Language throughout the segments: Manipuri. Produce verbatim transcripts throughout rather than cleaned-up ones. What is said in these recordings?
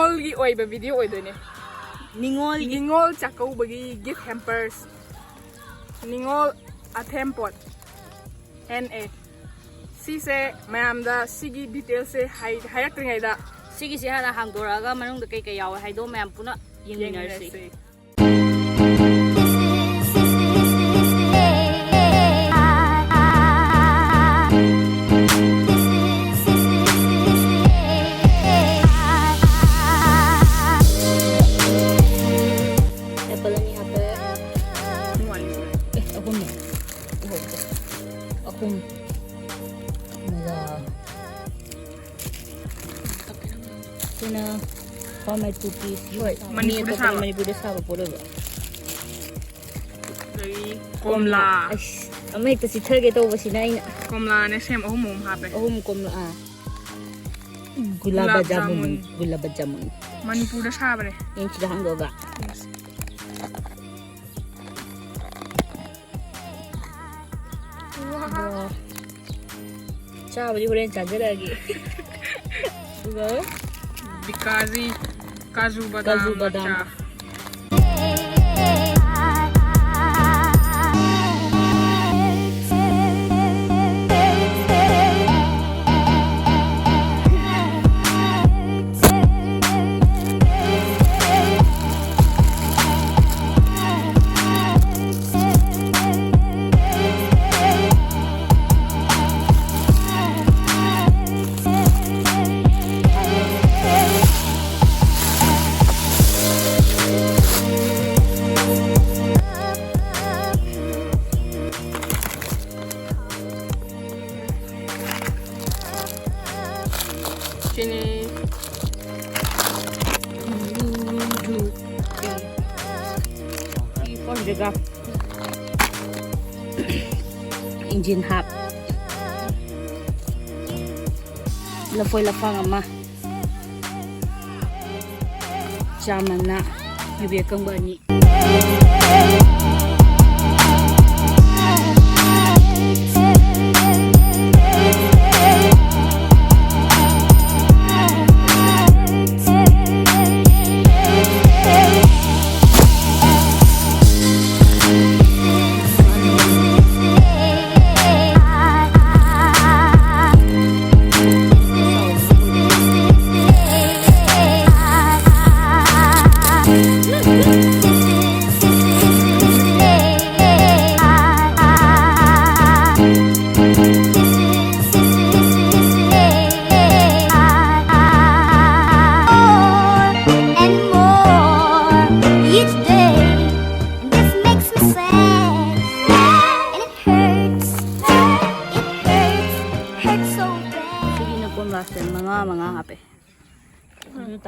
ꯅꯤꯉꯣꯜꯒꯤ ꯑꯣꯏꯕ ꯚꯤꯗꯤꯑꯣ ꯑꯣꯏꯗꯣꯏꯅꯦ꯫ ꯅꯤꯉꯣꯜꯒꯤ ꯅꯤꯉꯣꯜ ꯆꯥꯛꯀꯧꯕꯒꯤ ꯒꯤꯐ ꯍꯦꯝꯄꯔꯁ, ꯅꯤꯉꯣꯜ ꯑꯊꯦꯝꯄꯣꯠ, ꯑꯦꯟ ꯑꯦ꯫ ꯁꯤꯁꯦ ꯃꯌꯥꯝꯗ ꯁꯤꯒꯤ ꯗꯤꯇꯦꯜꯁꯁꯦ ꯍꯥꯏ- ꯍꯥꯏꯔꯛꯇ꯭ꯔꯤꯉꯩꯗ ꯁꯤꯒꯤꯁꯦ ꯍꯥꯟꯅ ꯍꯥꯡꯗꯣꯔꯛꯑꯒ ꯃꯅꯨꯡꯗ ꯀꯩꯀꯩ ꯌꯥꯎꯋꯦ ꯍꯥꯏꯗꯣ ꯃꯌꯥꯝ ꯄꯨꯟꯅ ꯌꯦꯡꯃꯤꯟꯅꯔꯁꯤ꯫ ꯌꯦꯡꯃꯤꯟꯅꯔꯁꯤ꯫ ꯑꯦꯄꯜ ꯑꯅꯤ ꯍꯥꯞꯄꯦ꯫ ꯑꯦ, ꯑꯍꯨꯝꯅꯦ꯫ ꯑꯍꯨꯝ꯫ ꯃꯖꯥ꯫ ꯁꯤꯅ ꯐꯥꯔꯃꯥꯏ ꯇꯨ ꯄꯤꯁ꯫ ꯍꯣꯏ, ꯃꯅꯤꯄꯨꯔꯗ ꯁꯥꯕ꯫ ꯃꯅꯤꯄꯨꯔꯗ ꯁꯥꯕ ꯄꯣꯠ ꯑꯣꯏꯕ꯫ ꯑꯗꯒꯤ ꯀꯣꯝꯂꯥ꯫ ꯑꯁ, ꯑꯃ ꯍꯦꯛꯇ ꯆꯤꯊꯒꯦ ꯇꯧꯕꯁꯤꯅ ꯑꯩꯅ꯫ ꯀꯣꯝꯂꯥꯅꯦ ꯁꯦꯝ ꯑꯍꯨꯝ ꯑꯍꯨꯝ ꯍꯥꯞꯄꯦ꯫ ꯑꯍꯨꯝ ꯀꯣꯝꯂꯥ, ꯑꯥ꯫ ꯒꯨꯂꯥꯕ ꯒꯨꯂꯥꯕ ꯖꯥꯃꯨꯟ꯫ ꯖꯥꯃꯨꯟ꯫ ꯒꯨꯂꯥꯕ ꯖꯥꯃꯨꯟ꯫ ꯃꯅꯤꯄꯨꯔꯗ ꯁꯥꯕꯅꯦ꯫ ꯌꯦꯡꯁꯤꯗ ꯍꯥꯡꯗꯣꯛꯑꯒ꯫ ꯑꯗꯣ ꯆꯥꯕꯗꯤ ꯍꯣꯔꯦꯟ ꯆꯥꯖꯔꯛꯑꯒꯦ꯫ ꯑꯗꯨꯒ ꯕꯤꯀꯥꯖꯤ ꯀꯥꯖꯨ ꯕꯗꯥꯝ ꯀꯥꯖꯨ ꯕꯗꯥꯝ꯫ ꯃꯆꯥ꯫ ꯆꯤꯅꯤ꯫ Engine half. ꯂꯐꯣꯏ ꯂꯐꯥꯡ ꯑꯃ꯫ ꯆꯥ ꯃꯅꯥ꯫ ꯌꯨꯕꯤ ꯑꯀꯪꯕ ꯑꯅꯤ꯫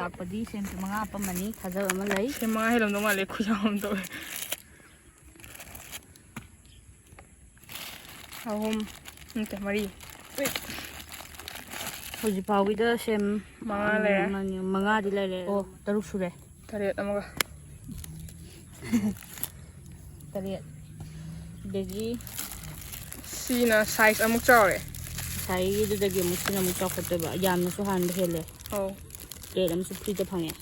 ꯂꯥꯛꯄꯗꯤ ꯁꯦꯝꯁꯨ ꯃꯉꯥ ꯍꯥꯞꯄꯝꯃꯅꯤ, ꯊꯥꯖꯕ ꯑꯃ ꯂꯩ꯫ ꯁꯦꯝ ꯃꯉꯥ ꯍꯦꯜꯂꯝꯗꯧ ꯃꯥꯜꯂꯦ, ꯈꯨꯌꯥꯝ ꯑꯃ ꯇꯧꯋꯦ꯫ ꯑꯍꯨꯝ, ꯅꯠꯇꯦ, ꯃꯔꯤ꯫ ꯍꯧꯖꯤꯛ ꯐꯥꯎꯒꯤꯗ ꯁꯦꯝ ꯃꯉꯥ ꯂꯩꯔꯦ꯫ ꯑꯃꯅꯤ, ꯃꯉꯥꯗꯤ ꯂꯩꯔꯦ꯫ ꯑꯣ, ꯇꯔꯨꯛ ꯁꯨꯔꯦ꯫ ꯇꯔꯦꯠ ꯑꯃꯒ꯫ ꯇꯔꯦꯠ꯫ ꯑꯗꯒꯤ ꯁꯤꯅ ꯁꯥꯏꯖ ꯑꯃꯨꯛ ꯆꯥꯎꯔꯦ꯫ ꯉꯁꯥꯏꯒꯤꯗꯨꯗꯒꯤ ꯑꯃꯨꯛ ꯁꯤꯅ ꯑꯃꯨꯛ ꯆꯥꯎꯈꯠꯇꯣꯏꯕ꯫ ꯌꯥꯝꯅꯁꯨ ꯍꯥꯟꯕ ꯍꯦꯜꯂꯦ꯫ ꯑꯧ꯫ ꯄ꯭ꯂꯦꯠ ꯑꯃꯁꯨ ꯐ꯭ꯔꯤꯗ ꯐꯪꯉꯦ꯫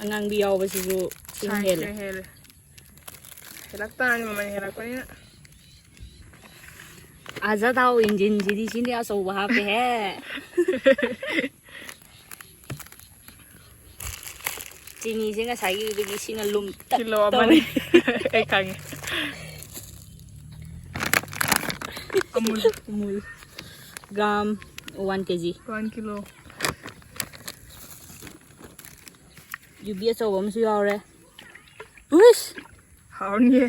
ꯑꯉꯥꯡꯕꯤ ꯌꯥꯎꯕꯁꯤꯁꯨ ꯁꯤꯅ ꯁꯥꯏꯖꯅ ꯍꯦꯜꯂꯦ꯫ ꯍꯦꯜꯂꯦ꯫ ꯍꯦꯜꯂꯛ ꯇꯥꯔꯅꯤ, ꯃꯃꯜ ꯍꯦꯜꯂꯛꯄꯅꯤꯅ꯫ ꯑꯖ ꯊꯥꯎ ꯏꯟꯖꯤꯟꯁꯤꯗꯤ ꯁꯤꯅꯦ ꯑꯆꯧꯕ ꯍꯥꯞꯄꯦꯍꯦ꯫ ꯆꯤꯅꯤꯁꯦ ꯉꯁꯥꯏꯒꯤꯗꯨꯗꯒꯤ ꯁꯤꯅ ꯂꯨꯝꯇꯛ ꯀꯤꯂꯣ ꯇꯧꯔꯦ꯫ ꯑꯃꯅꯤ꯫ ꯑꯩ ꯈꯪꯉꯦ꯫ ꯑꯃꯨꯜ꯫ ꯑꯃꯨꯜ꯫ ꯒ꯭ꯔꯥꯝ ꯋꯥꯟ ꯀꯦ ꯖꯤ꯫ One kilo. ꯌꯨꯕꯤ ꯑꯆꯧꯕ ꯑꯃꯁꯨ ꯌꯥꯎꯔꯦ꯫ ꯎꯏꯁ! ꯍꯥꯎꯔꯅꯤꯌꯦ꯫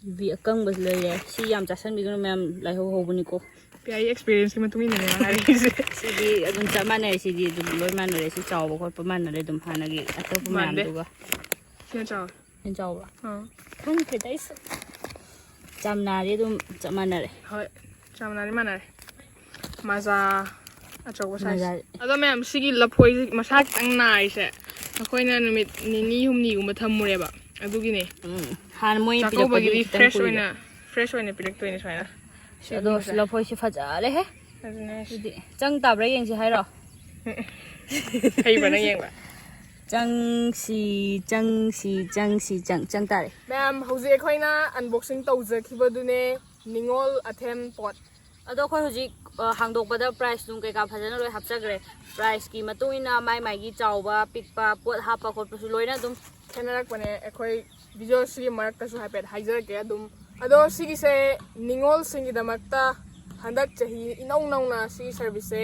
ꯌꯨꯕꯤ ꯑꯀꯪꯕꯁꯨ ꯂꯩꯔꯦ꯫ ꯁꯤ ꯌꯥꯝ ꯆꯥꯁꯟꯕꯤꯒꯅꯨ ꯃꯌꯥꯝ, ꯂꯥꯏꯍꯧ ꯍꯧꯕꯅꯤꯀꯣ꯫ ꯄꯤꯌꯥꯒꯤ ꯑꯦꯛꯁꯄꯤꯔꯤꯌꯦꯟꯁꯀꯤ ꯃꯇꯨꯡ ꯏꯟꯅꯅꯦ ꯃꯥ ꯍꯥꯏꯔꯛꯏꯁꯦ꯫ ꯁꯤꯗꯤ ꯑꯗꯨꯝ ꯆꯞ ꯃꯥꯟꯅꯩ꯫ ꯁꯤꯗꯤ ꯑꯗꯨꯝ ꯂꯣꯏ ꯃꯥꯟꯅꯔꯦ꯫ ꯁꯤ ꯆꯥꯎꯕ ꯈꯣꯠꯄ ꯃꯥꯟꯅꯔꯦ ꯑꯗꯨꯝ ꯍꯥꯟꯅꯒꯤ ꯑꯇꯣꯞꯄ ꯃꯥꯟꯗꯦ꯫ ꯃꯌꯥꯝꯗꯨꯒ꯫ ꯁꯤꯅ ꯆꯥꯎꯔꯦ꯫ ꯍꯦꯟ ꯆꯥꯎꯕ꯭ꯔꯥ? ꯑꯥ꯫ ꯈꯪꯗ꯭ꯔꯦꯗ ꯑꯩꯁꯨ꯫ ꯆꯝꯅꯥꯗꯤ ꯑꯗꯨꯝ ꯆꯞ ꯃꯥꯟꯅꯔꯦ꯫ ꯍꯣꯏ, ꯆꯝꯅꯥꯗꯤ ꯃꯥꯟꯅꯔꯦ꯫ ꯃꯖꯥ ꯑꯆꯧꯕ ꯁꯥꯏꯖ꯫ ꯃꯖꯥ꯫ ꯑꯗꯣ ꯃꯌꯥꯝ, ꯁꯤꯒꯤ ꯂꯐꯣꯏꯁꯤ ꯃꯁꯥ ꯈꯤꯇꯪ ꯅꯥꯔꯤꯁꯦ ꯑꯩꯈꯣꯏꯅ ꯅꯨꯃꯤꯠ ꯅꯤꯅꯤ ꯍꯨꯝꯅꯤꯒꯨꯝꯕ ꯊꯝꯃꯨꯔꯦꯕ, ꯑꯗꯨꯒꯤꯅꯦ꯫ ꯎꯝ꯫ ꯍꯥꯟꯅ ꯃꯣꯏꯅ ꯄꯤꯔꯛꯄꯗꯤ ꯆꯥꯛꯀꯧꯕꯒꯤꯗꯤ ꯈꯤꯇꯪ ꯐ꯭ꯔꯦꯁ ꯀꯨꯏꯔꯦ꯫ ꯑꯣꯏꯅ, ꯐ꯭ꯔꯦꯁ ꯑꯣꯏꯅ ꯄꯤꯔꯛꯇꯣꯏꯅꯦ ꯁꯨꯃꯥꯏꯅ꯫ ꯁꯤ ꯑꯗꯣ ꯑꯗꯨꯝ ꯁꯤ ꯉꯁꯥꯏ꯫ ꯂꯐꯣꯏꯁꯤ ꯐꯖꯔꯦꯍꯦ꯫ ꯑꯗꯨꯅꯦ ꯍꯥꯏꯁꯦ꯫ ꯑꯗꯨꯗꯤ ꯆꯪ ꯇꯥꯕ꯭ꯔꯥ ꯌꯦꯡꯁꯤ ꯍꯥꯏꯔꯣ? ꯍꯩꯕ꯭ꯔꯥ ꯅꯪ ꯌꯦꯡꯕ? ꯆꯪꯁꯤ, ꯆꯪꯁꯤ, ꯆꯪꯁꯤ, ꯆꯪ, ꯆꯪ ꯇꯥꯔꯦ꯫ ꯃꯌꯥꯝ, ꯍꯧꯖꯤꯛ ꯑꯩꯈꯣꯏꯅ unboxing ꯇꯧꯖꯈꯤꯕꯗꯨꯅꯦ ꯅꯤꯉꯣꯜ ꯑꯊꯦꯝ ꯄꯣꯠ꯫ ꯑꯗꯣ ꯑꯩꯈꯣꯏ ꯍꯧꯖꯤꯛ, ꯑ, ꯍꯥꯡꯗꯣꯛꯄꯗ price ꯅꯨꯡ ꯀꯩꯀꯥ ꯐꯖꯅ ꯂꯣꯏ ꯍꯥꯞꯆꯈ꯭ꯔꯦ꯫ Priceꯀꯤ ꯃꯇꯨꯡ ꯏꯟꯅ ꯃꯥꯏ ꯃꯥꯏꯒꯤ ꯆꯥꯎꯕ, ꯄꯤꯛꯄ, ꯄꯣꯠ ꯍꯥꯞꯄ ꯈꯣꯠꯄꯁꯨ ꯂꯣꯏꯅ ꯑꯗꯨꯝ ꯈꯦꯠꯅꯔꯛꯄꯅꯦ꯫ ꯑꯩꯈꯣꯏ videoꯁꯤꯒꯤ ꯃꯔꯛꯇꯁꯨ ꯍꯥꯏꯐꯦꯠ ꯍꯥꯏꯖꯔꯛꯀꯦ ꯑꯗꯨꯝ꯫ ꯑꯗꯣ ꯁꯤꯒꯤꯁꯦ ꯅꯤꯉꯣꯜꯁꯤꯡꯒꯤꯗꯃꯛꯇ ꯍꯟꯗꯛ ꯆꯍꯤ ꯏꯅꯧ ꯅꯧꯅ ꯁꯤꯒꯤ serviceꯁꯦ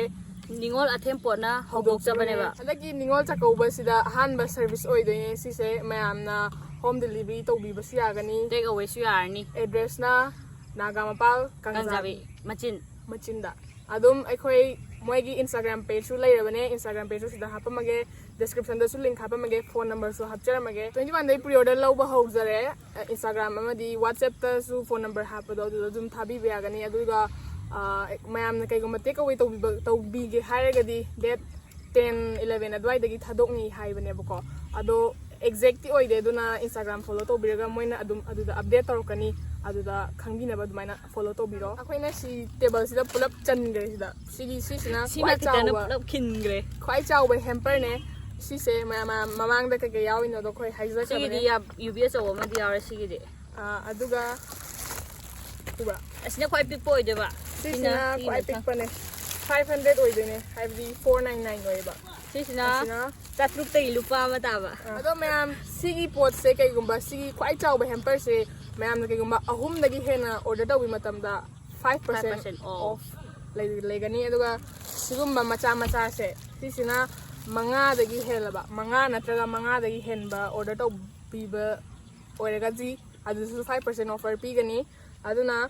ꯅꯤꯉꯣꯜ ꯑꯊꯦꯝ ꯄꯣꯠꯅ ꯍꯧꯗꯣꯛꯆꯕꯅꯦꯕ꯫ ꯍꯟꯗꯛꯀꯤ ꯅꯤꯉꯣꯜ ꯆꯥꯛꯀꯧꯕꯁꯤꯗ ꯑꯍꯥꯟꯕ service ꯑꯣꯏꯗꯣꯏꯅꯦ ꯁꯤꯁꯦ꯫ ꯃꯌꯥꯝꯅ Home delivery ꯇꯧꯕꯤꯕꯁꯨ ꯌꯥꯒꯅꯤ꯫ Take awayꯁꯨ ꯌꯥꯔꯅꯤ꯫ Addressꯅ ꯅꯥꯒꯥ ꯃꯄꯥꯜ ꯀꯥꯡꯖꯥꯕꯤ ꯀꯥꯡꯖꯥꯕꯤ ꯃꯆꯤꯟ꯫ ꯃꯆꯤꯟꯗ꯫ ꯑꯗꯨꯝ ꯑꯩꯈꯣꯏ ꯃꯣꯏꯒꯤ Instagram pageꯁꯨ ꯂꯩꯔꯕꯅꯦ꯫ Instagram pageꯁꯨ ꯁꯤꯗ ꯍꯥꯞꯄꯝꯃꯒꯦ, descriptionꯗꯁꯨ link ꯍꯥꯞꯄꯝꯃꯒꯦ, phone numberꯁꯨ ꯍꯥꯞꯆꯔꯝꯃꯒꯦ꯫ Twenty oneꯗꯩ pre order ꯂꯧꯕ ꯍꯧꯖꯔꯦ꯫ Instagram ꯑꯃꯗꯤ WhatsAppꯇꯁꯨ phone number ꯍꯥꯞꯄꯗꯣ ꯑꯗꯨꯗ ꯑꯗꯨꯝ ꯊꯥꯕꯤꯕ ꯌꯥꯒꯅꯤ꯫ ꯑꯗꯨꯒ ꯑ, ꯃꯌꯥꯝꯅ ꯀꯩꯒꯨꯝꯕ take away ꯇꯧꯕꯤꯕ ꯇꯧꯕꯤꯒꯦ ꯍꯥꯏꯔꯒꯗꯤ date ten eleven ꯑꯗꯨꯋꯥꯏꯗꯒꯤ ꯊꯥꯗꯣꯛꯅꯤ ꯍꯥꯏꯕꯅꯦꯕꯀꯣ꯫ ꯑꯗꯣ exactꯇꯤ ꯑꯣꯏꯗꯦ, ꯑꯗꯨꯅ Instagram follow ꯇꯧꯕꯤꯔꯒ ꯃꯣꯏꯅ ꯑꯗꯨꯝ ꯑꯗꯨꯗ update ꯇꯧꯔꯛꯀꯅꯤ꯫ ꯑꯗꯨꯗ ꯈꯪꯕꯤꯅꯕ ꯑꯗꯨꯃꯥꯏꯅ follow ꯇꯧꯕꯤꯔꯣ꯫ ꯑꯩꯈꯣꯏꯅ ꯁꯤ tableꯁꯤꯗ ꯄꯨꯂꯞ ꯆꯟꯈ꯭ꯔꯦ꯫ ꯁꯤꯗ ꯁꯤꯒꯤ ꯁꯤꯁꯤꯅ ꯁꯤꯃ ꯈ꯭ꯋꯥꯏ ꯈꯤꯇꯪꯅ ꯆꯥꯎꯕ ꯄꯨꯂꯞ ꯈꯤꯟꯈ꯭ꯔꯦ꯫ ꯈ꯭ꯋꯥꯏ ꯆꯥꯎꯕ hamperꯅꯦ꯫ ꯁꯤꯁꯦ ꯃꯌꯥꯝ ꯃꯃꯥꯡꯗ ꯀꯩꯀꯩ ꯌꯥꯎꯔꯤꯅꯣꯗꯣ ꯑꯩꯈꯣꯏ ꯍꯥꯏꯖꯈ꯭ꯔꯕꯅꯦ꯫ ꯁꯤꯒꯤꯗꯤ ꯌꯥꯝ ꯌꯨꯕꯤ ꯑꯆꯧꯕ ꯑꯃꯗꯤ ꯌꯥꯎꯔꯦ ꯁꯤꯒꯤꯗꯤ꯫ ꯑꯥ, ꯑꯗꯨꯒ ꯎꯕ꯭ꯔꯥ? ꯑꯁꯤꯅ ꯈ꯭ꯋꯥꯏ ꯄꯤꯛꯄ ꯑꯣꯏꯗꯣꯏꯕ꯫ ꯁꯤꯁꯤꯅ ꯁꯤꯒꯤ ꯈ꯭ꯋꯥꯏ ꯃꯊꯛ꯫ ꯄꯤꯛꯄꯅꯦ꯫ Five hundred ꯑꯣꯏꯗꯣꯏꯅꯦ, ꯍꯥꯏꯕꯗꯤ four nine nine ꯑꯣꯏꯌꯦꯕ꯫ ꯁꯤꯁꯤꯅ ꯑꯁꯤꯅ ꯆꯥꯇ꯭ꯔꯨꯛꯇꯒꯤ ꯂꯨꯄꯥ ꯑꯃ ꯇꯥꯕ꯫ ꯑꯗꯣ ꯃꯌꯥꯝ, ꯁꯤꯒꯤ ꯄꯣꯠꯁꯦ ꯀꯩꯒꯨꯝꯕ ꯁꯤꯒꯤ ꯈ꯭ꯋꯥꯏ ꯆꯥꯎꯕ hamperꯁꯦ ꯃꯌꯥꯝꯅ ꯀꯩꯒꯨꯝꯕ ꯑꯍꯨꯝꯗꯒꯤ ꯍꯦꯟꯅ order ꯇꯧꯕ ꯃꯇꯝꯗ five percent Five percent off. off ꯂꯩ- ꯂꯩꯒꯅꯤ꯫ ꯑꯗꯨꯒ ꯁꯤꯒꯨꯝꯕ ꯃꯆꯥ ꯃꯆꯥꯁꯦ ꯁꯤꯁꯤꯅ ꯃꯉꯥꯗꯒꯤ ꯍꯦꯜꯂꯕ, ꯃꯉꯥ ꯅꯠꯇ꯭ꯔꯒ ꯃꯉꯥꯗꯒꯤ ꯍꯦꯟꯕ order ꯇꯧꯕꯤꯕ ꯑꯣꯏꯔꯒꯗꯤ ꯑꯗꯨꯁꯨ five percent offer ꯄꯤꯒꯅꯤ꯫ ꯑꯗꯨꯅ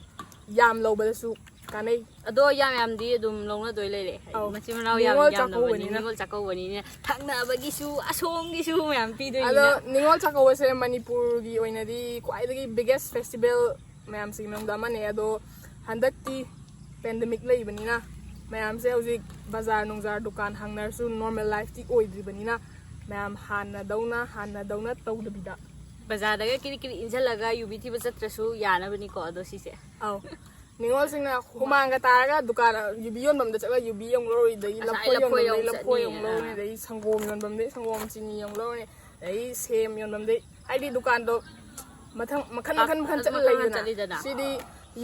ꯌꯥꯝ ꯂꯧꯕꯗꯁꯨ ꯀꯥꯟꯅꯩ꯫ ꯑꯗꯣ ꯌꯥꯝ ꯌꯥꯝꯗꯤ ꯑꯗꯨꯝ ꯂꯧꯅꯗꯣꯏ ꯂꯩꯔꯦ, ꯍꯥꯏꯗꯤ ꯑꯧ꯫ ꯃꯆꯤꯟ ꯃꯅꯥꯎ ꯌꯥꯝ ꯅꯤꯉꯣꯜ ꯌꯥꯝꯅꯕꯅꯤ, ꯆꯥꯛꯀꯧꯕꯅꯤꯅ꯫ ꯅꯤꯉꯣꯜ ꯆꯥꯛꯀꯧꯕꯅꯤꯅ ꯊꯛꯅꯕꯒꯤꯁꯨ ꯑꯁꯣꯝꯒꯤꯁꯨ ꯃꯌꯥꯝ ꯑꯗꯣ ꯄꯤꯗꯣꯏꯅꯤꯅ꯫ ꯅꯤꯉꯣꯜ ꯆꯥꯛꯀꯧꯕꯁꯦ ꯃꯅꯤꯄꯨꯔꯒꯤ ꯑꯣꯏꯅꯗꯤ ꯈ꯭ꯋꯥꯏꯗꯒꯤ biggest festival ꯃꯌꯥꯝꯁꯤꯒꯤ ꯃꯅꯨꯡꯗ ꯑꯃꯅꯦ꯫ ꯑꯗꯣ ꯍꯟꯗꯛꯇꯤ pandemic ꯂꯩꯕꯅꯤꯅ ꯃꯌꯥꯝꯁꯦ ꯍꯧꯖꯤꯛ ꯕꯖꯥꯔ ꯅꯨꯡꯖꯥꯔ ꯗꯨꯀꯥꯟ ꯍꯥꯡꯅꯔꯁꯨ normal lifeꯇꯤ ꯑꯣꯏꯗ꯭ꯔꯤꯕꯅꯤꯅ ꯃꯌꯥꯝ ꯍꯥꯟꯅꯗꯧꯅ ꯍꯥꯟꯅꯗꯧꯅ ꯇꯧꯗꯕꯤꯗ ꯕꯖꯥꯔꯗꯒ ꯀꯤꯔꯤ ꯀꯤꯔꯤ ꯏꯟꯁꯤꯜꯂꯒ ꯌꯨꯕꯤ ꯊꯤꯕ ꯆꯠꯇ꯭ꯔꯁꯨ ꯌꯥꯅꯕꯅꯤꯀꯣ ꯑꯗꯣ ꯁꯤꯁꯦ꯫ ꯑꯧ꯫ ꯅꯤꯉꯣꯜꯁꯤꯡꯅ ꯍꯨꯃꯥꯡꯒ ꯇꯥꯔꯒ ꯗꯨꯀꯥꯟ ꯌꯨꯕꯤ ꯌꯣꯟꯐꯝꯗ ꯆꯠꯂꯒ ꯌꯨꯕꯤ ꯑꯃꯨꯛ ꯂꯧꯔꯨꯏ, ꯑꯗꯒꯤ ꯉꯁꯥꯏ ꯂꯐꯣꯏ ꯂꯐꯣꯏ ꯌꯣꯟꯐꯝꯗꯒꯤ ꯑꯃꯨꯛ ꯂꯐꯣꯏ ꯆꯠꯅꯤ, ꯑꯃꯨꯛ ꯂꯧꯔꯨꯏ, ꯑꯥ꯫ ꯑꯗꯒꯤ ꯁꯪꯒꯣꯝ ꯌꯣꯟꯐꯝꯗꯒꯤ ꯁꯪꯒꯣꯝ, ꯆꯤꯅꯤ ꯑꯃꯨꯛ ꯂꯧꯔꯅꯤ, ꯑꯗꯒꯤ ꯁꯦꯝ ꯌꯣꯟꯐꯝꯗꯒꯤ, ꯍꯥꯏꯗꯤ ꯗꯨꯀꯥꯟꯗꯣ ꯃꯊꯪ ꯃꯈꯟ ꯃꯈꯟ ꯃꯈꯟ ꯃꯈꯟ ꯆꯠꯂ ꯃꯈꯟ ꯂꯩꯗꯅ꯫ ꯆꯠꯂꯤꯗꯅ꯫ ꯁꯤꯗꯤ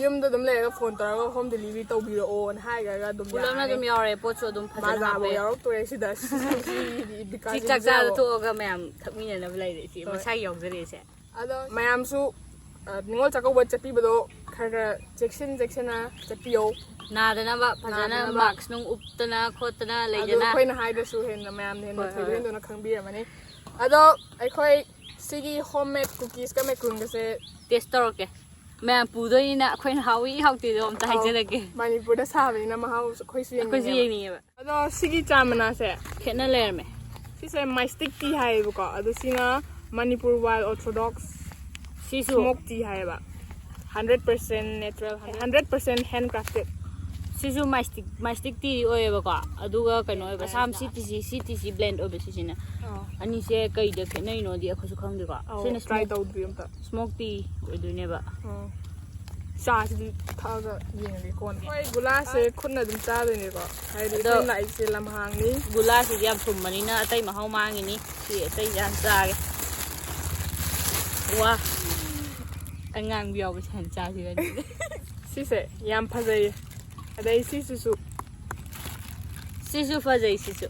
ꯌꯨꯝꯗ ꯑꯗꯨꯝ ꯂꯩꯔꯒ phone ꯇꯧꯔꯒ home delivery ꯇꯧꯕꯤꯔꯛꯑꯣꯅ ꯍꯥꯏꯈ꯭ꯔꯒ ꯑꯗꯨꯝ ꯄꯨꯂꯞꯅ ꯌꯥꯔꯅꯤ꯫ ꯑꯗꯨꯝ ꯌꯥꯎꯔꯦ, ꯄꯣꯠꯁꯨ ꯑꯗꯨꯝ ꯐꯖꯅ ꯃꯥꯖꯥꯐꯧ ꯍꯥꯞꯄꯦ꯫ ꯌꯥꯎꯔꯛꯇꯣꯔꯦ ꯁꯤꯗ꯫ ꯁꯤꯗꯤ ꯕꯤꯀꯥꯁ ꯁꯤ ꯆꯥꯛ ꯆꯥꯗ ꯌꯨꯝꯁꯤꯗꯐꯧ꯫ ꯊꯣꯛꯑꯒ ꯃꯌꯥꯝ ꯊꯛꯃꯤꯟꯅꯅꯕ ꯂꯩꯔꯦ ꯁꯤ ꯍꯣꯏ꯫ ꯃꯁꯥꯒꯤ ꯌꯥꯎꯖꯔꯛꯏꯁꯦ꯫ ꯑꯗꯣ ꯃꯌꯥꯝꯁꯨ ꯑ, ꯅꯤꯉꯣꯜ ꯆꯥꯛꯀꯧꯕ ꯆꯠꯄꯤꯕꯗꯣ ꯈꯔ ꯈꯔ ꯆꯦꯛꯁꯤꯟ ꯆꯦꯛꯁꯤꯟꯅ ꯆꯠꯄꯤꯌꯣ꯫ ꯅꯥꯗꯅꯕ ꯐꯖꯅ ꯅꯥꯗꯅꯕ꯫ Mask ꯅꯨꯡ ꯎꯞꯇꯅ ꯈꯣꯠꯇꯅ ꯑꯗꯨ ꯂꯩꯗꯅ꯫ ꯑꯩꯈꯣꯏꯅ ꯍꯥꯏꯗ꯭ꯔꯁꯨ ꯍꯦꯟꯅ ꯃꯌꯥꯝꯅ ꯍꯦꯟꯅ ꯍꯣꯏ, ꯊꯣꯏꯗꯣꯛ ꯍꯣꯏ꯫ ꯍꯦꯟꯗꯣꯛꯅ ꯈꯪꯕꯤꯔꯝꯃꯅꯤ꯫ ꯑꯗꯣ ꯑꯩꯈꯣꯏ ꯁꯤꯒꯤ ꯍꯣꯝ ꯃꯦꯗ ꯀꯨꯀꯤꯁꯀ ꯃꯦꯀ꯭ꯔꯨꯟꯒꯁꯦ ꯇꯦꯁ ꯇꯧꯔꯛꯀꯦ꯫ ꯃꯌꯥꯝ ꯄꯨꯗꯣꯏꯅꯤꯅ ꯑꯩꯈꯣꯏꯅ ꯍꯥꯎꯏ ꯍꯥꯎꯇꯦꯗꯣ ꯑꯝꯇ ꯍꯥꯏꯖꯔꯒꯦ꯫ ꯃꯅꯤꯄꯨꯔꯗ ꯁꯥꯕꯅꯤꯅ ꯃꯍꯥꯎ ꯑꯩꯈꯣꯏꯁꯨ ꯑꯩꯈꯣꯏꯁꯨ ꯌꯦꯡꯅꯤꯡꯉꯦꯕ꯫ ꯌꯦꯡꯅꯤꯡꯉꯦꯕ꯫ ꯑꯗꯣ ꯁꯤꯒꯤ ꯆꯥ ꯃꯅꯥꯁꯦ ꯈꯦꯠꯅ ꯂꯩꯔꯝꯃꯦ꯫ ꯁꯤꯁꯦ ꯃꯥꯏꯁꯇꯤꯛ ꯇꯤ ꯍꯥꯏꯌꯦꯕꯀꯣ, ꯑꯗꯣ ꯁꯤꯅ Manipur wild orthodox Sishu smoke tea ꯍꯥꯏꯌꯦꯕ꯫ Hundred percent natural, hundred percent hand crafted. Sishu mystic ꯃꯥꯏꯁꯇꯤꯛ T ꯑꯣꯏꯌꯦꯕꯀꯣ, ꯑꯗꯨꯒ ꯀꯩꯅꯣ ꯑꯣꯏꯕ ꯁꯥꯝ C T C C T C blend ꯑꯣꯏꯕ ꯁꯤꯁꯤꯅ꯫ ꯑꯅꯤꯁꯦ ꯀꯩꯗ ꯈꯦꯠꯅꯩꯅꯣꯗꯤ ꯑꯩꯈꯣꯏꯁꯨ ꯈꯪꯗꯦꯀꯣ꯫ ꯁꯤꯅ ꯇ꯭ꯔꯥꯏ ꯇꯧꯗ꯭ꯔꯤ ꯑꯝꯇ꯫ ꯁ꯭ꯃꯣꯛ ꯇꯤ ꯑꯣꯏꯗꯣꯏꯅꯦꯕ꯫ ꯆꯥꯁꯤꯗꯤ ꯊꯛꯑꯒ ꯌꯦꯡꯉꯒꯦ ꯀꯣꯟꯅ꯫ ꯍꯣꯏ, ꯒꯨꯂꯥꯁꯦ ꯈꯨꯠꯅ ꯑꯗꯨꯝ ꯆꯥꯗꯣꯏꯅꯦꯀꯣ, ꯍꯥꯏꯗꯤ ꯑꯗꯣ ꯑꯩꯈꯣꯏ ꯂꯥꯛꯏꯁꯦ ꯂꯝꯍꯥꯡꯅꯤ꯫ ꯒꯨꯂꯥꯁꯤꯗꯤ ꯌꯥꯝ ꯊꯨꯝꯕꯅꯤꯅ ꯑꯇꯩ ꯃꯍꯥꯎ ꯃꯥꯡꯉꯤꯅꯤ꯫ ꯁꯤ ꯑꯇꯩꯁꯦ ꯌꯥꯝ ꯆꯥꯒꯦ꯫ ꯋꯥ꯫ ꯑꯉꯥꯡꯕ ꯌꯥꯎꯕꯁꯦ ꯍꯥꯟꯅ ꯆꯥꯁꯤꯔ ꯑꯗꯨꯗꯤ꯫ ꯁꯤꯁꯦ ꯌꯥꯝ ꯐꯖꯩꯌꯦ꯫ ꯑꯗꯩ ꯁꯤꯁꯤꯁꯨ꯫ ꯁꯤꯁꯨ ꯐꯖꯩ ꯁꯤꯁꯨ꯫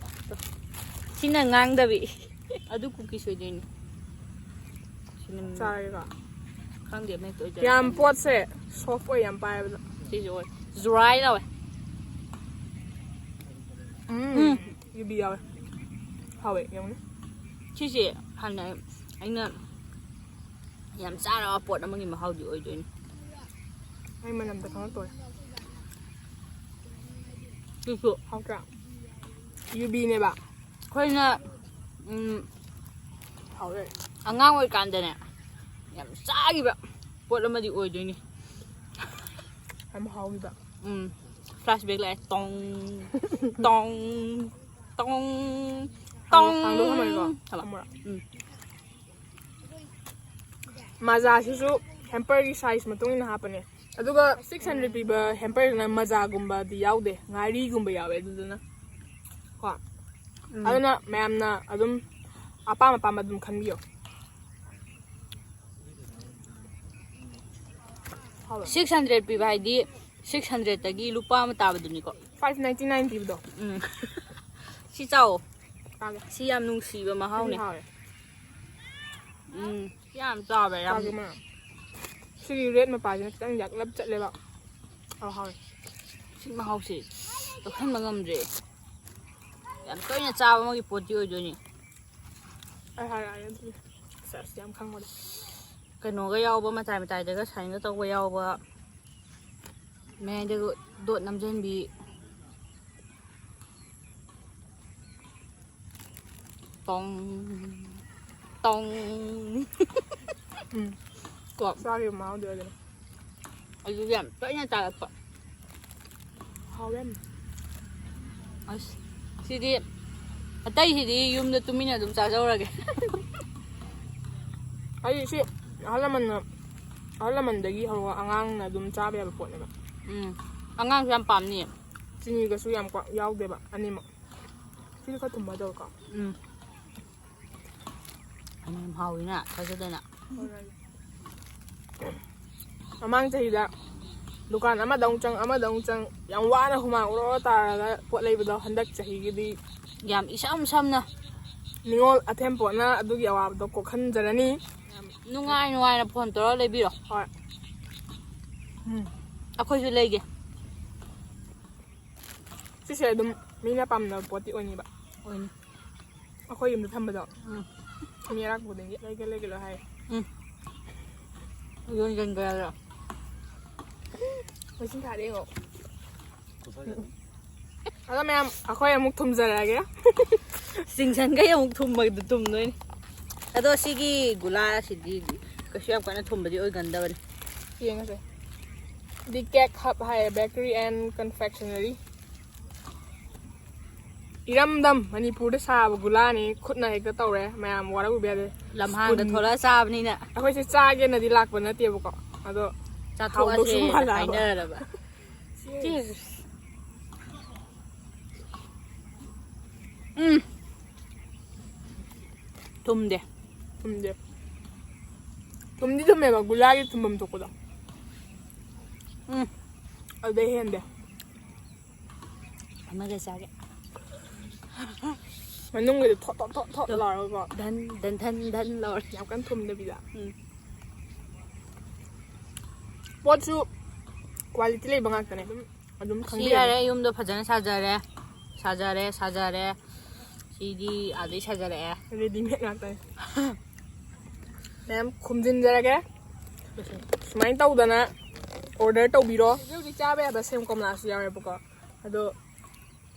ꯁꯤꯅ ꯉꯥꯡꯗꯕꯤ꯫ ꯑꯗꯨ ꯀꯨꯀꯤꯁ ꯑꯣꯏꯗꯣꯏꯅꯤ꯫ ꯁꯤꯅ ꯆꯥꯔꯒꯦꯀꯣ꯫ ꯈꯪꯗꯦ ꯑꯃ ꯍꯦꯛꯇ ꯑꯣꯏꯖꯔꯣ꯫ ꯌꯥꯝ ꯄꯣꯠꯁꯦ ꯁꯣꯐ ꯑꯣꯏ ꯌꯥꯝ ꯄꯥꯏꯕꯗ꯫ ꯁꯤꯁꯨ ꯑꯣꯏ꯫ ꯖꯨꯔꯥꯏ ꯇꯧꯋꯦ꯫ ꯎꯝ꯫ ꯌꯨꯕꯤ ꯌꯥꯎꯋꯦ꯫ ꯍꯥꯎꯋꯦ ꯌꯦꯡꯉꯨꯅꯦ꯫ ꯁꯤꯁꯦ ꯍꯥꯟꯅ ꯑꯩꯅ ꯌꯥꯝ ꯆꯥꯔꯕ ꯄꯣꯠ ꯑꯃꯒꯤ ꯃꯍꯥꯎꯗꯤ ꯑꯣꯏꯗꯣꯏꯅꯤ꯫ ꯑꯩ ꯃꯅꯝꯗ ꯈꯪꯉꯛꯇꯣꯔꯦ꯫ ꯁꯤꯁꯨ ꯍꯥꯎꯇ꯭ꯔꯥ? ꯌꯨꯕꯤꯅꯦꯕ꯫ ꯑꯩꯈꯣꯏꯅ ꯎꯝ, ꯍꯥꯎꯋꯦ꯫ ꯑꯉꯥꯡ ꯑꯣꯏꯔꯤꯀꯥꯟꯗꯅꯦ ꯌꯥꯝ ꯆꯥꯈꯤꯕ ꯄꯣꯠ ꯑꯃꯗꯤ ꯑꯣꯏꯗꯣꯏꯅꯤ꯫ ꯌꯥꯝ ꯍꯥꯎꯈꯤꯕ꯫ ꯎꯝ꯫ ꯐ꯭ꯂꯥꯁꯕꯦꯛ ꯂꯥꯛꯑꯦ꯫ ꯇꯣꯡ ꯇꯣꯡ ꯇꯣꯡ ꯇꯣꯡ꯫ ꯍꯥꯡꯗꯣꯛꯑꯝꯃꯒꯦꯀꯣ꯫ ꯊꯝꯃꯣ꯫ ꯊꯝꯃꯣꯔꯥ? ꯎꯝ꯫ ꯃꯥꯖꯥꯁꯤꯁꯨ ꯍꯦꯝꯄꯔꯒꯤ ꯁꯥꯏꯖ ꯃꯇꯨꯡ ꯏꯟꯅ ꯍꯥꯞꯄꯅꯦ꯫ ꯑꯗꯨꯒ ꯁꯤꯛꯁ ꯍꯟꯗ꯭ꯔꯦꯠ ꯄꯤꯕ ꯍꯦꯝꯄꯔꯗꯨꯅ ꯃꯖꯥꯒꯨꯝꯕꯗꯤ ꯌꯥꯎꯗꯦ, ꯉꯥꯔꯤꯒꯨꯝꯕ ꯌꯥꯎꯋꯦ ꯑꯗꯨꯗꯨꯅ꯫ ꯀꯣ꯫ ꯎꯝ꯫ ꯑꯗꯨꯅ ꯃꯌꯥꯝꯅ ꯑꯗꯨꯝ ꯑꯄꯥꯝ ꯑꯄꯥꯝꯕ ꯑꯗꯨꯝ ꯈꯟꯕꯤꯌꯣ꯫ ꯍꯥꯎꯋꯦ꯫ ꯁꯤꯛꯁ ꯍꯟꯗ꯭ꯔꯦꯠ ꯄꯤꯕ ꯍꯥꯏꯗꯤ ꯁꯤꯛꯁ ꯍꯟꯗ꯭ꯔꯦꯠꯇꯒꯤ ꯂꯨꯄꯥ ꯑꯃ ꯇꯥꯕꯗꯨꯅꯤꯀꯣ꯫ ꯐꯥꯏꯚ ꯅꯥꯏꯟꯇꯤ ꯅꯥꯏꯟ ꯄꯤꯕꯗꯣ꯫ ꯎꯝ꯫ ꯁꯤ ꯆꯥꯎ꯫ ꯆꯥꯒꯦ꯫ ꯁꯤ ꯌꯥꯝ ꯅꯨꯡꯁꯤꯕ ꯁꯤꯗꯤ ꯃꯍꯥꯎꯅꯦ꯫ ꯍꯥꯎꯋꯦ꯫ ꯎꯝ꯫ ꯁꯤ ꯌꯥꯝ ꯆꯥꯎꯕ ꯌꯥꯝ꯫ ꯆꯥꯒꯦ ꯃꯥ꯫ ꯁꯤꯒꯤ ꯔꯦꯠ ꯃꯄꯥꯁꯤꯅ ꯈꯤꯇꯪ ꯌꯥꯛꯂꯞ ꯆꯠꯂꯦꯕ꯫ ꯑꯧ ꯍꯥꯎꯋꯦ꯫ ꯁꯤ ꯃꯍꯥꯎꯁꯦ ꯂꯧꯁꯟꯕ ꯉꯝꯗ꯭ꯔꯦ꯫ ꯌꯥꯝ ꯇꯣꯏꯅ ꯆꯥꯕ ꯑꯃꯒꯤ ꯄꯣꯠꯇꯤ ꯑꯣꯏꯗꯣꯏꯅꯤ꯫ ꯑꯩ ꯍꯥꯏꯔꯛꯑꯒꯦ ꯑꯗꯨꯗꯤ꯫ ꯁꯦꯁ, ꯌꯥꯝ ꯈꯪꯕꯗꯣ꯫ ꯀꯩꯅꯣꯒ ꯌꯥꯎꯕ, ꯃꯇꯥꯏ ꯃꯇꯥꯏꯗꯒ ꯁꯥꯏꯟꯒ ꯇꯧꯕ ꯌꯥꯎꯕ, ꯃꯌꯥꯏꯗꯒ ꯗꯣꯠ ꯅꯝꯖꯟꯕꯤ꯫ ꯇꯣꯡ ꯇꯣꯡ꯫ ꯎꯝ꯫ ꯀꯣ꯫ ꯆꯥꯈꯤꯕ ꯃꯍꯥꯎꯗꯤ ꯑꯣꯏꯒꯅꯤ꯫ ꯑꯗꯨꯗꯤ ꯌꯥꯝ ꯇꯣꯏꯅ ꯆꯥꯔꯛꯄ꯫ ꯍꯥꯎꯋꯦ ꯌꯥꯝꯅ꯫ ꯑꯁ, ꯁꯤꯗꯤ ꯑꯇꯩꯁꯤꯗꯤ ꯌꯨꯝꯗ ꯇꯨꯃꯤꯟꯅ ꯑꯗꯨꯝ ꯆꯥꯖꯧꯔꯒꯦ꯫ ꯑꯩ ꯁꯤ ꯑꯍꯜ ꯂꯃꯟꯅ, ꯑꯍꯜ ꯂꯃꯟꯗꯒꯤ ꯍꯧꯔꯒ ꯑꯉꯥꯡꯅ ꯑꯗꯨꯝ ꯆꯥꯕ ꯌꯥꯕ ꯄꯣꯠꯅꯦꯕ꯫ ꯎꯝ꯫ ꯑꯉꯥꯡꯁꯨ ꯌꯥꯝ ꯄꯥꯝꯅꯤꯌꯦ꯫ ꯆꯤꯅꯤꯒꯁꯨ ꯌꯥꯝ ꯀ꯭ꯋꯥ-, ꯌꯥꯎꯗꯦꯕ ꯑꯅꯤꯃꯛ꯫ ꯁꯤꯗꯤ ꯈꯔ ꯊꯨꯝꯕ ꯇꯧꯋꯦꯀꯣ꯫ ꯎꯝ꯫ ꯌꯥꯝ ꯍꯥꯎꯋꯤꯅ ꯊꯥꯖꯗꯅ꯫ ꯃꯃꯥꯡ ꯆꯍꯤꯗ ꯗꯨꯀꯥꯟ ꯑꯃꯗ ꯑꯃꯨꯛ ꯆꯪ, ꯑꯃꯗ ꯑꯃꯨꯛ ꯆꯪ, ꯌꯥꯝ ꯋꯥꯅ ꯍꯨꯃꯥꯡ ꯑꯣꯔꯣ ꯇꯥꯔꯒ ꯄꯣꯠ ꯂꯩꯕꯗꯣ, ꯍꯟꯗꯛ ꯆꯍꯤꯒꯤꯗꯤ ꯌꯥꯝ ꯏꯁꯝ ꯁꯝꯅ꯫ ꯅꯤꯉꯣꯜ ꯑꯊꯦꯝꯄꯣꯠꯅ ꯑꯗꯨꯒꯤ ꯑꯋꯥꯕꯗꯣ ꯀꯣꯛꯍꯟꯖꯔꯅꯤ꯫ ꯅꯨꯡꯉꯥꯏ ꯅꯨꯡꯉꯥꯏꯅ ꯐꯣꯟ ꯇꯧꯔꯒ ꯂꯩꯕꯤꯔꯣ꯫ ꯍꯣꯏ꯫ ꯎꯝ꯫ ꯑꯩꯈꯣꯏꯁꯨ ꯂꯩꯒꯦ꯫ ꯁꯤꯁꯦ ꯑꯗꯨꯝ ꯃꯤꯅ ꯄꯥꯝꯅꯕ ꯄꯣꯠꯇꯤ ꯑꯣꯏꯅꯤꯕ꯫ ꯑꯣꯏꯅꯤ꯫ ꯑꯩꯈꯣꯏ ꯌꯨꯝꯗ ꯊꯝꯕꯗꯣ꯫ ꯎꯝ꯫ ꯃꯤ ꯑꯔꯥꯛꯄ ꯈꯨꯗꯤꯡꯒꯤ ꯂꯩꯒꯦ ꯂꯩꯒꯦ ꯂꯣꯏ ꯍꯥꯏꯌꯦ꯫ ꯎꯝ꯫ ꯌꯣꯟꯁꯤꯟꯕ ꯌꯥꯗ꯭ꯔꯣ? ꯃꯁꯤꯡ ꯊꯥꯗ ꯌꯦꯡꯉꯣ꯫ ꯑꯗꯣ ꯃꯌꯥꯝ, ꯑꯩꯈꯣꯏ ꯑꯃꯨꯛ ꯊꯨꯝꯖꯔꯛꯑꯒꯦ꯫ ꯆꯤꯡꯁꯟꯈꯩ ꯑꯃꯨꯛ ꯊꯨꯝꯕꯗꯨ ꯊꯨꯝꯗꯣꯏꯅꯤ꯫ ꯑꯗꯣ ꯁꯤꯒꯤ ꯒꯨꯂꯥꯁꯤꯗꯤ ꯀꯩꯁꯨ ꯌꯥꯝ ꯀꯟꯅ ꯊꯨꯝꯕꯗꯤ ꯑꯣꯏꯒꯟꯗꯕꯅꯤ꯫ ꯌꯦꯡꯉꯁꯦ꯫ The Cake Hub ꯍꯥꯏꯌꯦ, bakery and confectionery꯫ ꯏꯔꯝꯗꯝ ꯃꯅꯤꯄꯨꯔꯗ ꯁꯥꯕ ꯒꯨꯂꯥꯅꯤ, ꯈꯨꯠꯅ ꯍꯦꯛꯇ ꯇꯧꯔꯦ, ꯃꯌꯥꯝ ꯋꯥꯔꯧꯕꯤꯕ ꯌꯥꯗꯦ꯫ ꯂꯝꯍꯥꯡꯗ spoon ꯊꯣꯛꯂꯛꯑ ꯆꯥꯕꯅꯤꯅ꯫ ꯑꯩꯈꯣꯏꯁꯦ ꯆꯥꯒꯦꯅꯗꯤ ꯂꯥꯛꯄ ꯅꯠꯇꯦꯕꯀꯣ, ꯑꯗꯣ ꯆꯥꯊꯣꯛꯑꯁꯦ ꯍꯥꯎꯗꯧꯁꯨ ꯃꯥꯜꯂꯛꯑꯕ꯫ ꯍꯥꯏꯅꯔꯕ꯫ Cheers꯫ Cheers꯫ ꯎꯝ꯫ ꯊꯨꯝꯗꯦ꯫ ꯊꯨꯝꯗꯦ꯫ ꯊꯨꯝꯗꯤ ꯊꯨꯝꯃꯦꯕ, ꯒꯨꯂꯥꯒꯤ ꯊꯨꯝꯐꯝ ꯊꯣꯛꯄꯗꯣ꯫ ꯎꯝ꯫ ꯑꯗꯨꯗꯩ ꯍꯦꯟꯗꯦ꯫ ꯑꯃꯒ ꯆꯥꯒꯦ꯫ ꯃꯅꯨꯡꯒꯤꯗꯤ ꯊꯣꯠ ꯊꯣꯠ ꯊꯣꯠ ꯊꯣꯠ ꯇꯨ꯫ ꯂꯥꯎꯔꯒꯀꯣ꯫ ꯙꯟ ꯙꯟ ꯙꯟ ꯙꯟ ꯂꯥꯎꯔꯦ꯫ ꯌꯥꯝ ꯀꯟꯅ ꯊꯨꯝꯗꯕꯤꯗ꯫ ꯎꯝ꯫ ꯄꯣꯠꯁꯨ quality ꯂꯩꯕ ꯉꯥꯛꯇꯅꯦ꯫ ꯑꯗꯨꯝ, ꯑꯗꯨꯝ ꯁꯤ ꯈꯪꯕꯤꯔꯅꯤ꯫ ꯌꯥꯔꯦ, ꯌꯨꯝꯗ ꯐꯖꯅ ꯁꯥꯖꯔꯦ꯫ ꯁꯥꯖꯔꯦ, ꯁꯥꯖꯔꯦ꯫ ꯁꯤꯗꯤ ꯑꯥꯗꯩ ꯁꯥꯖꯔꯛꯑꯦ꯫ Readymade ꯉꯥꯛꯇꯅꯦ꯫ ꯃꯌꯥꯝ ꯈꯨꯝꯖꯤꯟꯖꯔꯒꯦ꯫ ꯁꯨꯃꯥꯏꯅ ꯇꯧꯗꯅ ꯑꯣꯔꯗꯔ ꯇꯧꯕꯤꯔꯣ꯫ ꯍꯧꯖꯤꯛ ꯍꯧꯖꯤꯛ ꯆꯥꯕ ꯌꯥꯕ ꯁꯦꯝ ꯀꯣꯝꯂꯥꯁꯨ ꯌꯥꯎꯔꯦꯕꯀꯣ꯫ ꯑꯗꯣ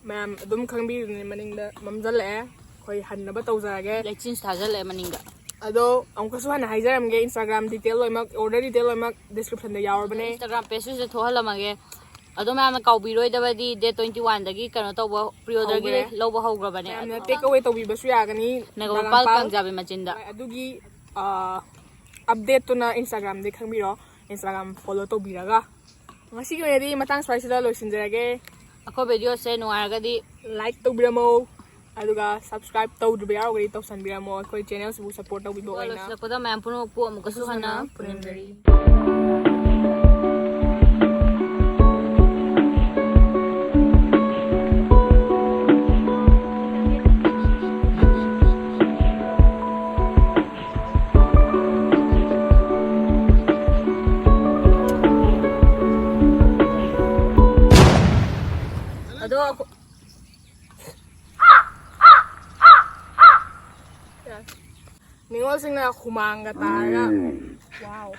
ꯃꯌꯥꯝ ꯑꯗꯨꯝ ꯈꯪꯕꯤꯗꯨꯅꯤ, ꯃꯅꯤꯡꯗ ꯃꯝꯖꯜꯂꯛꯑꯦ꯫ ꯑꯩꯈꯣꯏ ꯍꯟꯅꯕ ꯇꯧꯖꯔꯒꯦ꯫ ꯂꯩꯆꯤꯟꯁꯨ ꯊꯥꯖꯜꯂꯛꯑꯦ ꯃꯅꯤꯡꯗ꯫ ꯑꯗꯣ ꯑꯃꯨꯛꯀꯁꯨ ꯍꯟꯅ ꯍꯥꯏꯖꯔꯝꯒꯦ, ꯏꯟꯁꯇꯥꯒ꯭ꯔꯥꯝ ꯗꯤꯇꯦꯜ ꯂꯣꯏꯅꯃꯛ, ꯑꯣꯔꯗꯔ ꯗꯤꯇꯦꯜ ꯂꯣꯏꯅꯃꯛ ꯗꯤꯁꯀ꯭ꯔꯤꯞꯁꯟꯗ ꯌꯥꯎꯔꯕꯅꯦ꯫ ꯏꯟꯁꯇꯥꯒ꯭ꯔꯥꯝ ꯄꯦꯖꯁꯤꯁꯨ ꯊꯣꯛꯍꯜꯂꯝꯃꯒꯦ꯫ ꯑꯗꯣ ꯃꯌꯥꯝꯅ ꯀꯥꯎꯕꯤꯔꯣꯏꯗꯕꯗꯤ ꯗꯦꯠ ꯇ꯭ꯋꯦꯟꯇꯤ ꯋꯥꯟꯗꯒꯤ ꯀꯩꯅꯣ ꯇꯧꯕ, ꯄ꯭ꯔꯤ ꯑꯣꯔꯗꯔꯒꯤ ꯍꯧꯈ꯭ꯔꯦ꯫ ꯂꯧꯕ ꯍꯧꯈ꯭ꯔꯕꯅꯦ꯫ ꯃꯌꯥꯝꯅ ꯇꯦꯛ ꯑꯋꯦ ꯇꯧꯕꯤꯕꯁꯨ ꯌꯥꯒꯅꯤ꯫ ꯅꯒꯥꯃꯄꯥꯜ ꯅꯒꯥꯃꯄꯥꯜ꯫ ꯀꯥꯡꯖꯥꯕꯤ ꯃꯆꯤꯟꯗ꯫ ꯍꯣꯏ, ꯑꯗꯨꯒꯤ ꯑꯞꯗꯦꯠꯇꯨꯅ ꯏꯟꯁꯇꯥꯒ꯭ꯔꯥꯝꯗꯒꯤ ꯈꯪꯕꯤꯔꯣ꯫ ꯏꯟꯁꯇꯥꯒ꯭ꯔꯥꯝ ꯐꯣꯂꯣ ꯇꯧꯕꯤꯔꯒ ꯉꯁꯤꯒꯤ ꯑꯣꯏꯅꯗꯤ ꯃꯇꯥꯡ ꯁ꯭ꯋꯥꯏꯁꯤꯗ ꯂꯣꯏꯁꯤꯟꯖꯔꯒꯦ꯫ ꯑꯩꯈꯣꯏ ꯚꯤꯗꯤꯑꯣꯁꯦ ꯅꯨꯡꯉꯥꯏꯔꯒꯗꯤ ꯂꯥꯏꯛ ꯇꯧꯕꯤꯔꯝꯃꯣ, ꯑꯗꯨꯒ ꯁꯕꯁꯀ꯭ꯔꯥꯏꯕ ꯇꯧꯗ꯭ꯔꯤꯕ ꯌꯥꯎꯔꯒꯗꯤ ꯇꯧꯁꯟꯕꯤꯔꯝꯃꯣ, ꯑꯩꯈꯣꯏ ꯆꯦꯅꯦꯜꯁꯤꯕꯨ ꯁꯞꯄꯣꯔꯠ ꯇꯧꯕꯤꯕ ꯑꯣꯏꯅ꯫ ꯂꯣꯏꯁꯤꯜꯂꯛꯄꯗ ꯃꯌꯥꯝ ꯄꯨꯝꯅꯃꯛꯄꯨ ꯑꯃꯨꯛꯀꯁꯨ ꯍꯟꯅ ꯄꯨꯅꯦꯝꯖꯔꯤ꯫ ꯑꯗꯣ ꯑꯩꯈꯣ- ꯅꯤꯉꯣꯜꯁꯤꯡꯅ ꯍꯨꯃꯥꯡꯒ ꯇꯥꯔꯒ, wow꯫